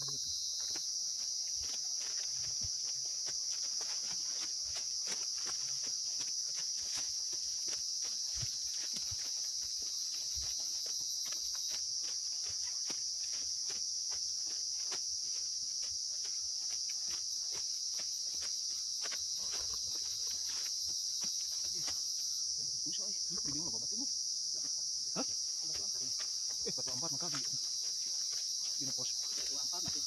Hah? Batu ampar maka di pos. Batu ampar masih.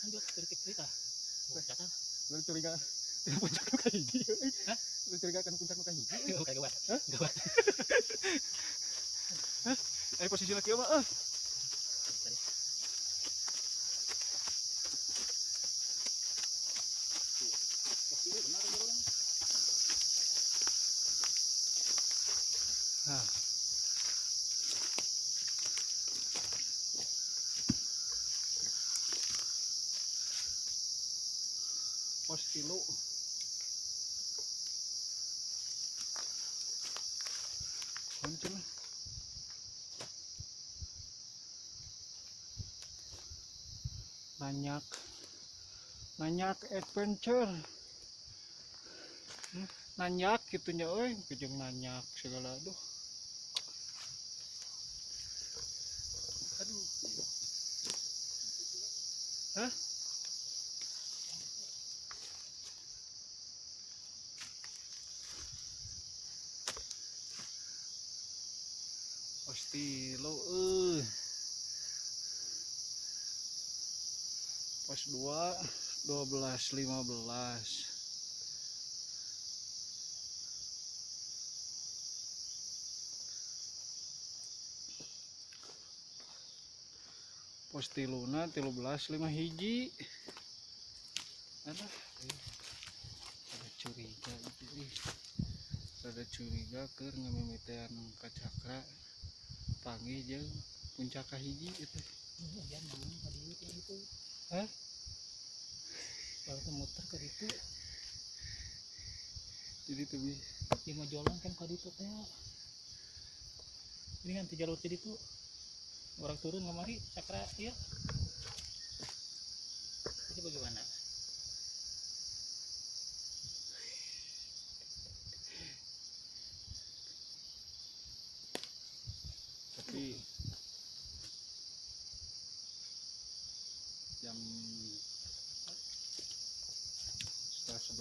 Lanjut cerita. Puncak. Lu curiga puncak nu kahiji euy. Hah? Lu curiga kan puncak nu kahiji. Oh, kayak gawat. Hah? Gawat. Hah? Posisi lagi mah ah. Nah. Pos 3. Muncul. Banyak nanyak adventure. Nanyak gitunya euy, jeung nanyak segala aduh. Aduh. Hah? Pasti lo pos 2 12.15. Pos tiluna 13.51. Ada ada curiga gitu. Ada curiga keur ngamimitean ka Cakra panggih jeung puncak kahiji itu. Hujan mang tadi itu. Hah? Kalau muter ke itu. Jadi tuh bi di Majolang kan ka ditu teh. Ini kan jalur tadi tuh. Orang turun kemari Cakra iya. Jadi bagaimana? Tapi jam 10:30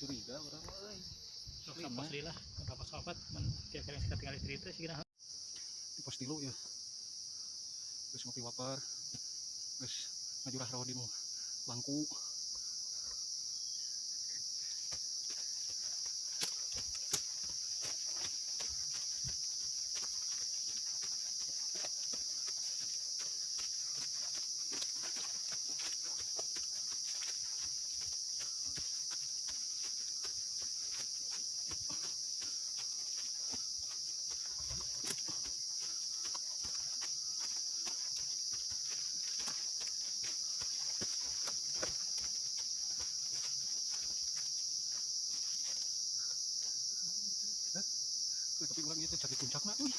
curiga orang euy. Sok pos lila, berapa sahabat men kira-kira yang tinggal cerita sih gina. Di pos 3 ya. Geus ngopi waper. Geus ngajurah rawa di bangku. Ieu teh cari puncakna euy.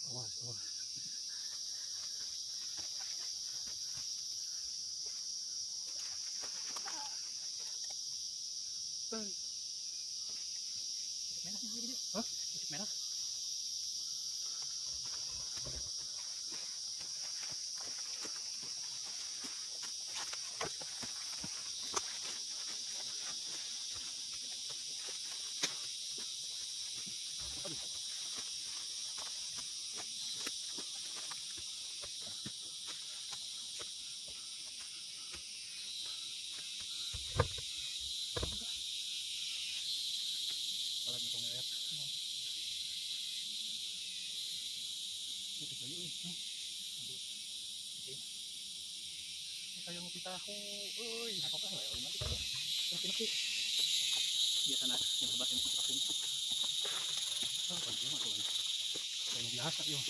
Awas, awas. Merah ini. Hah? Merah. Aduh. Alat na tong ngayat. Ito kayo eh. Kaya mo pitaho. Uy. Apa ka? Wala mati ka. Tapi biasa na yung sabas yung kapun. Ah, pag yun ako. Kaya mo bihasa yun.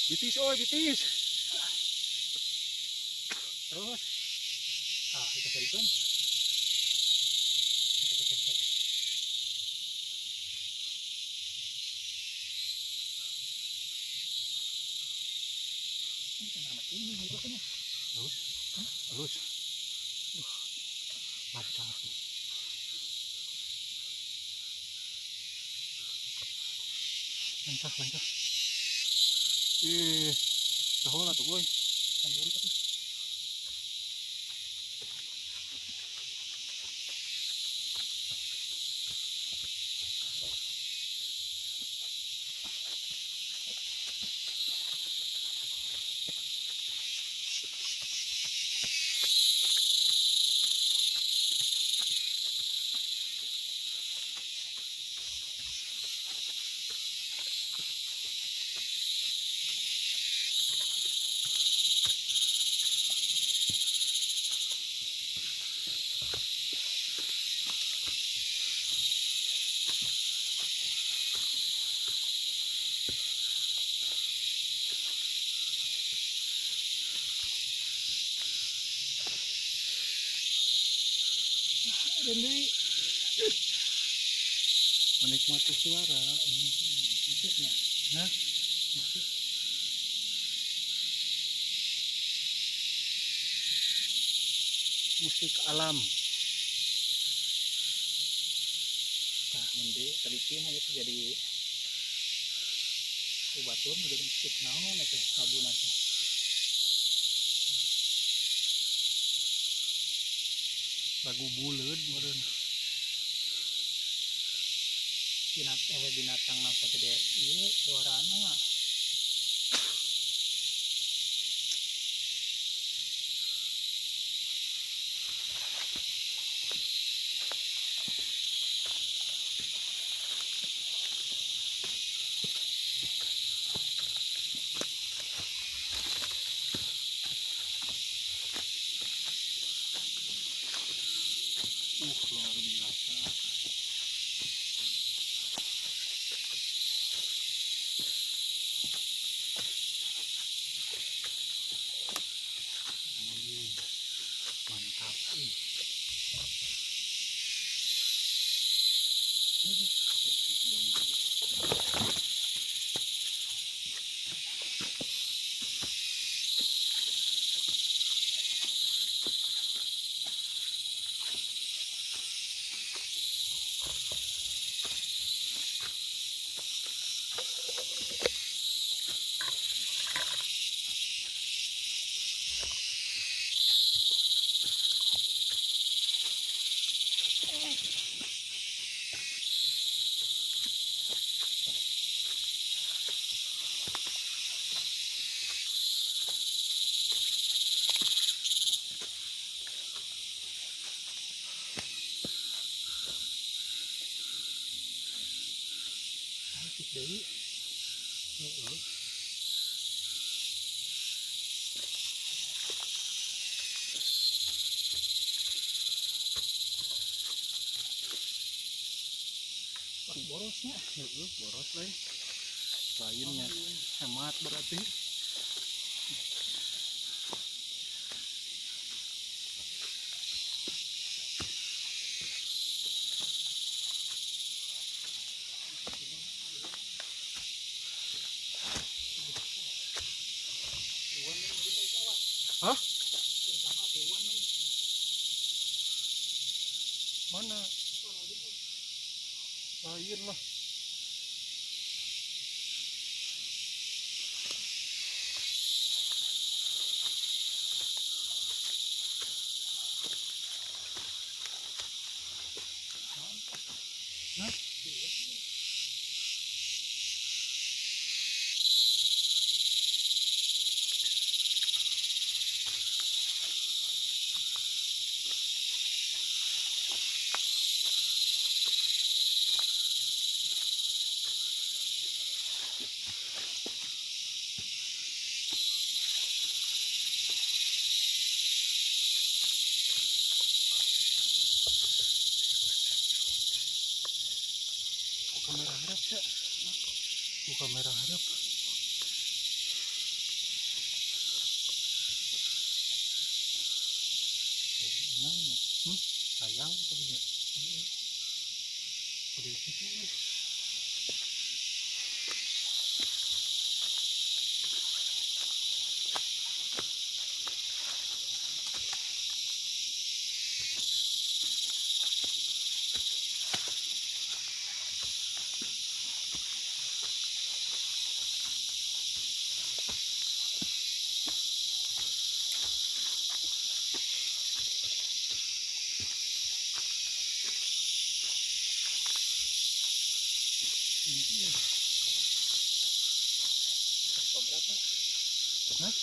Bitis oy, bitis. Terus. Ah, itu serikun. Cek cek cek. Ini kamera mati ini itu kan. Halus. Halus. Duh. Lancar. Lancar, lancar. Tahu lah tuh boy. Sendiri tuh. Jadi menikmati suara ini musiknya. Hah? Musik. Musik alam. Nah, mundi teliti mah itu jadi ubatur jadi musik naon eta abuna teh. Lagu buleud meureun. Binatang napa teh ieu suarana. Luar biasa. Deui. Heeh. Wah, borosnya. Heeh, boros lain. Lainnya hemat berarti. Hah? Mana? Lain lah. Hah? Kamera harap ya, buka kamera harap. Emang, sayang apa enggak? Udah gitu ya. Berapa? Hah?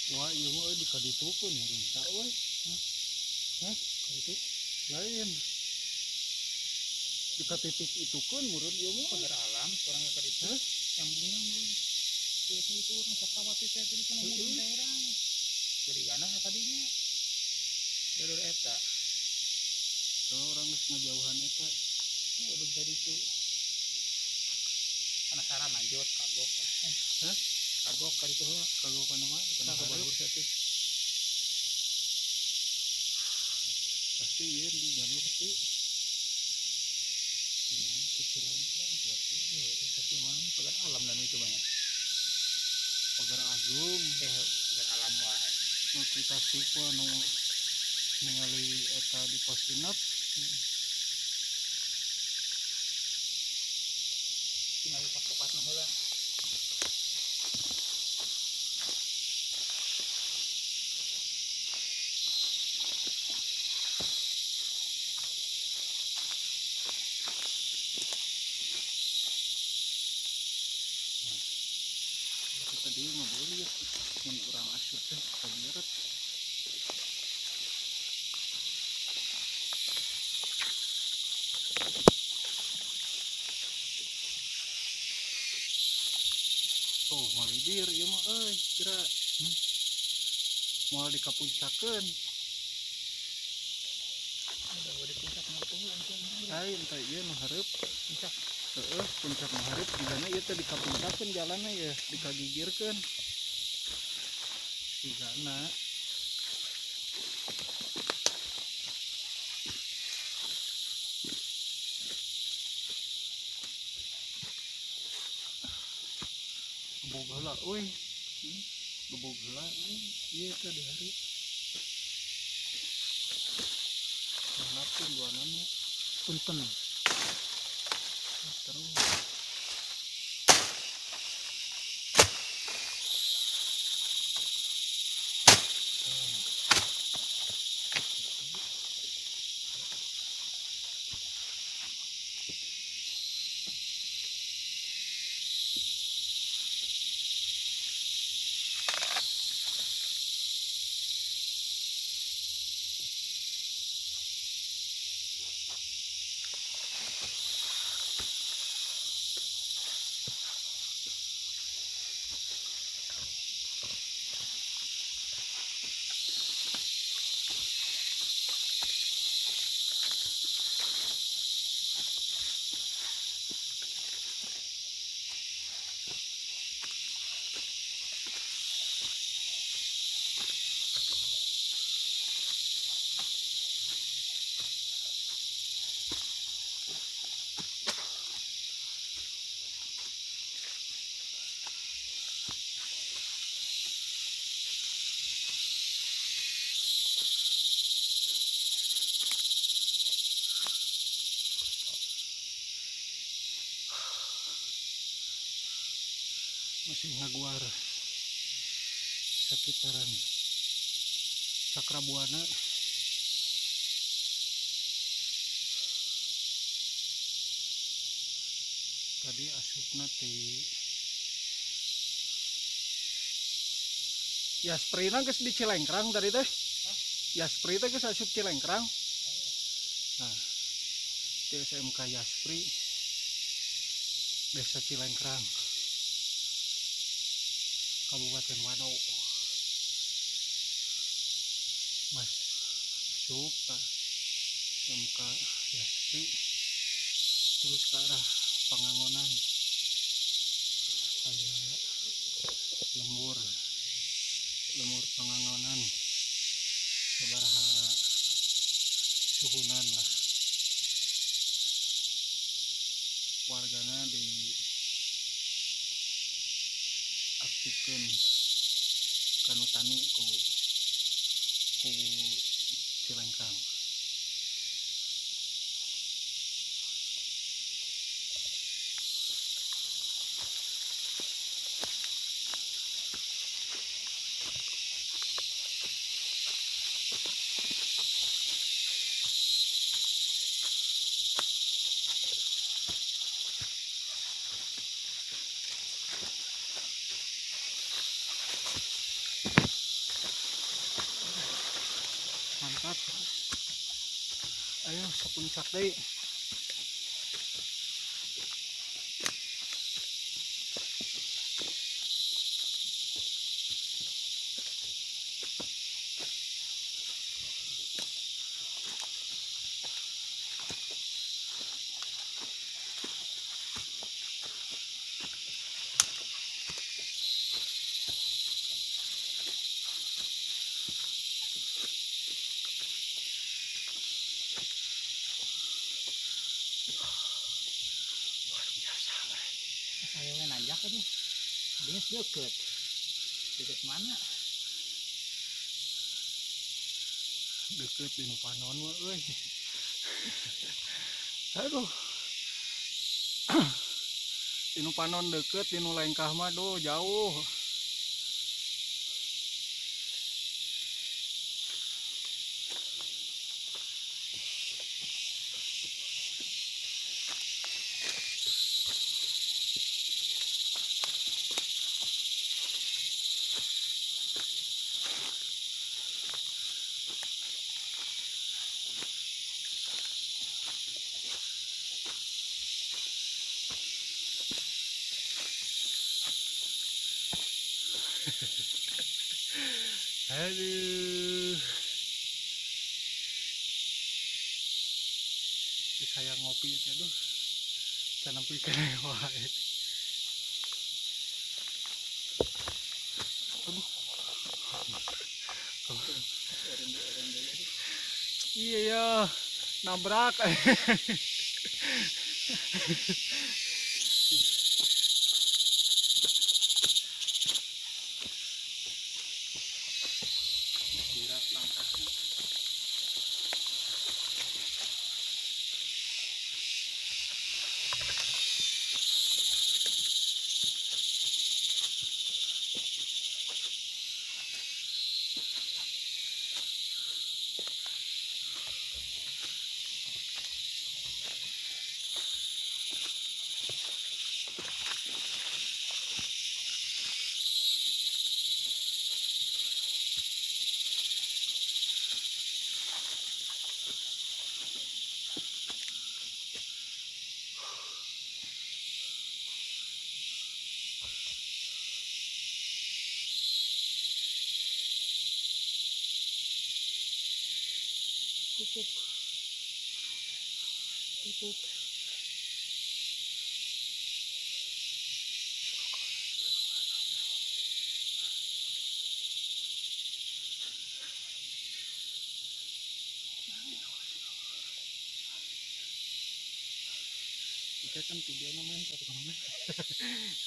Wah, ieu mah euy dikaditukeun meureun we. Hah? Kaditu lain. Di titik itukeun meureun ieu mah. Pagar alam urang ka kaditu. Nyambungna meureun. Itu itu urang Sakrawati teh tadi cenah meureun teh urang. Curigana ka kadinya. Jalur eta. Kalau urang geus ngajauhan eta. Udah kaditu. Penasaran lanjut kagok. Hah? Kagok kaditu heula. Kagok kana mah? Kana balur saeutik. Pasti ieu di jalur pasti. Iya, pikiran urang berarti. Tapi mah pagar alam dan itu banyak. Pagar agung. Pagar alam wae. Nu kita sipa nu ningali eta di pos genep. Tinggal pos opat mah heula. Tadi ngabelit mun urang asup teh kabiret. Oh, malidir ieu mah euy, kira moal dikapuncakeun. Ada di puncak mah tuh langsung. Lain teh ieu nu hareup puncak. Heeh, puncak nu hareup jigana ieu teh dikapuncakeun jalanna ya, dikagigirkeun. Sigana. Gebog heula euy. Gebog heula ieu teh di hareup. Hanapkeun duanana. Punten. Terus. Masih ngaguar sekitaran Cakrabuana. Tadi asupna ti Yasprina geus di Cilengkrang tadi teh. Yaspri teh geus asup Cilengkrang. Nah, di SMK Yaspri Desa Cilengkrang, Kabupaten Wado. Mas asup ke SMK Yaspri terus ke arah Pangangonan, aya lembur Pangangonan sabaraha suhunan lah wargana di aktifkeun kanu tani ku Cilengkrang. Mantap. Ayo sapuncak deui. Saya nanjak aduh. Dia deket. Deket mana? Deket di panon mah euy. Aduh. Di panon deket, di lengkah mah duh jauh. Aduh. Saya ngopi itu aduh. Can nempi keneh wae. Aduh. Iya ya, nabrak. Tutut. Tutut. Kita kan video namanya satu namanya.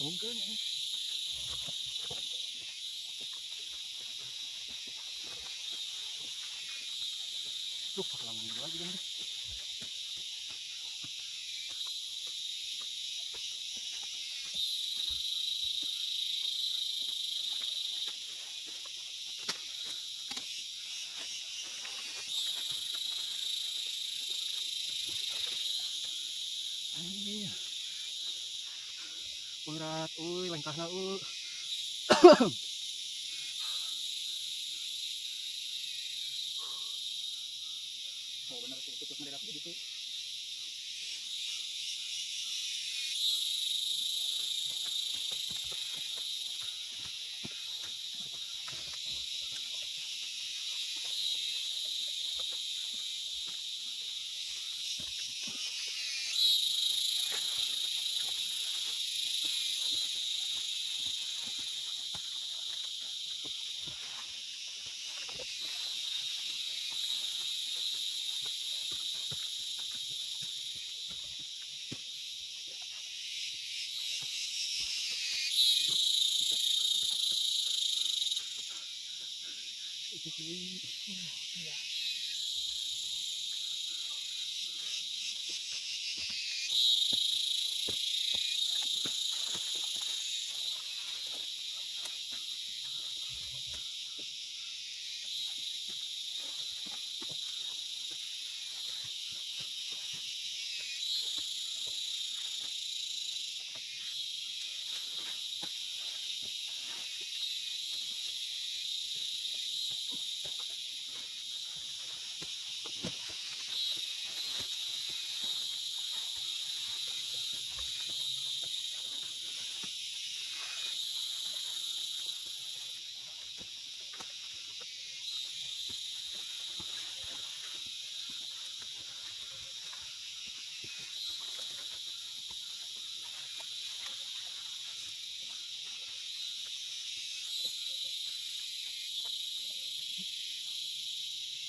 Mungkin ya. Duh, pengalaman dulu lagi dong. Anjir. Berat, euy, lengkahna euy. Oh benar sih, itu terus mendadak begitu. Iya.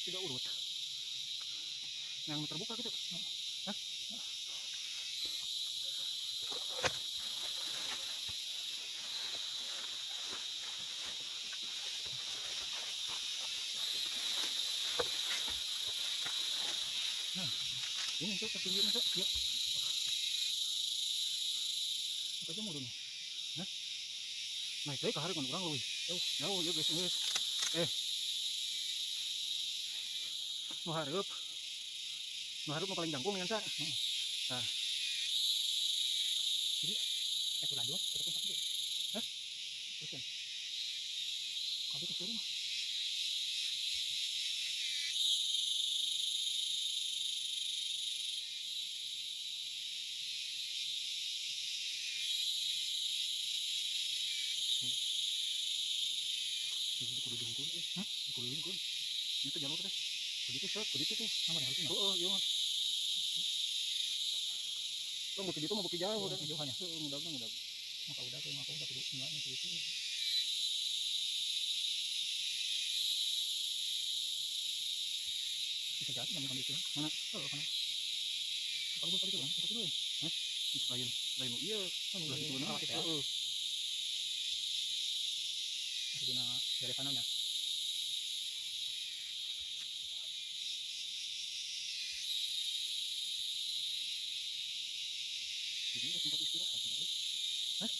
Tiga urut yang terbuka gitu. Hah? Nah, ini tuh tertinggi masa? Yuk. Apa aja murun? Hah? Naik lagi ke hari kan kurang lebih. Jauh, jauh ya guys, guys. Nu hareup nu paling jangkung ya sa. Nah. Jadi aku lanjut ke puncak itu. Hah? Terus kan. Kabeh ke turun. Jadi kudu jangkung. Hah? Lain kun. Itu jalur teh. Kudu set, kudu tuh. Nama yang itu. Heeh, ieu mah. Lo bukit itu mau bukit jauh udah. Jauhannya. Heeh, mudagna mudag. Maka udah tuh, maka udah kudu enggaknya gitu. Bisa jadi nyambung itu. Mana? Oh, mana? Kalau gua tadi tuh, itu tuh. Hah? Bisa lain. Lain ieu. Ulah itu bener. Heeh. Masih dina dari sananya. Jadi tempat istirahat. Hah?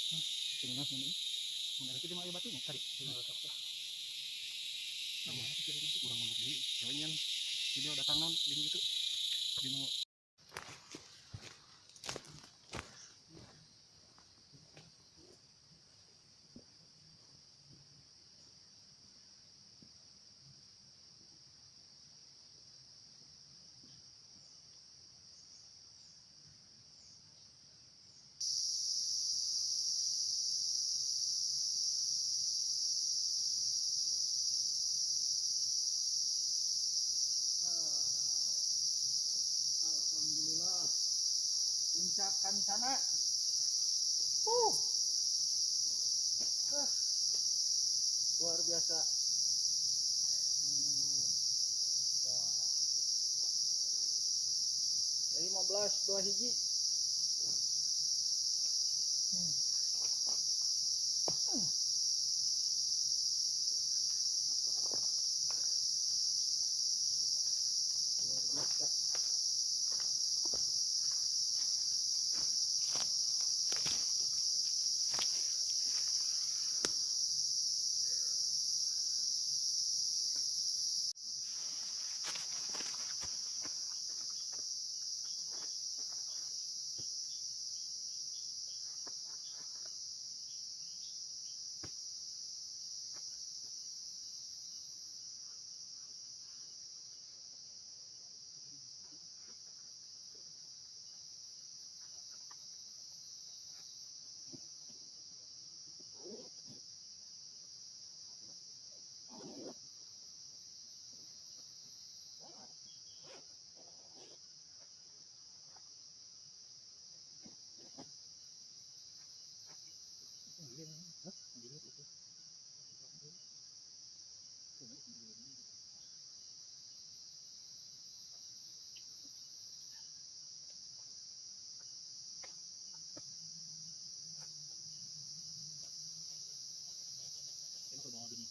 Cenah ini. Mun ada di mah batunya tadi. Nah, kurang mengerti. Jangan video datang non di itu. Di Alhamdulillah puncak Kancana. Luar biasa. Nah. 15 2 hiji. Luar biasa.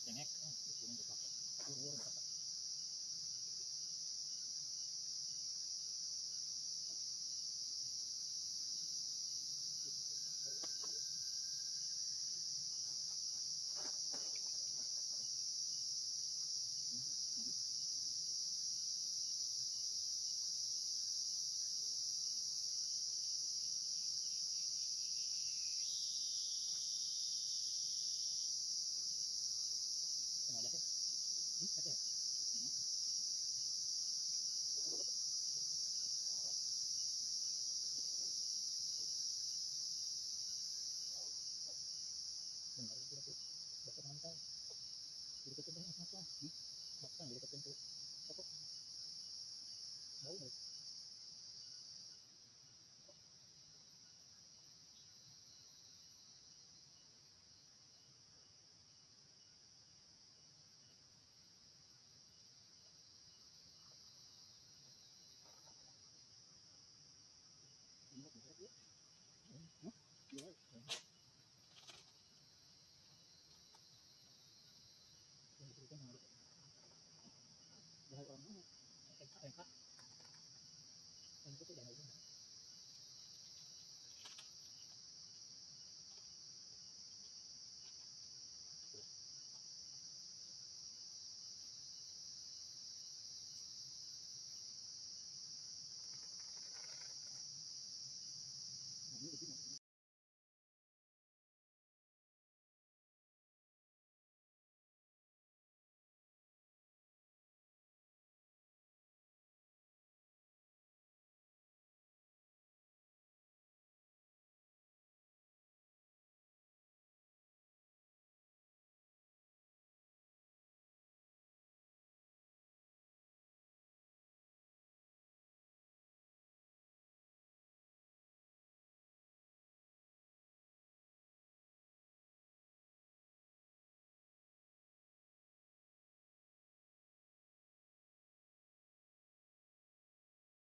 Cengek, itu untuk apa? Ada.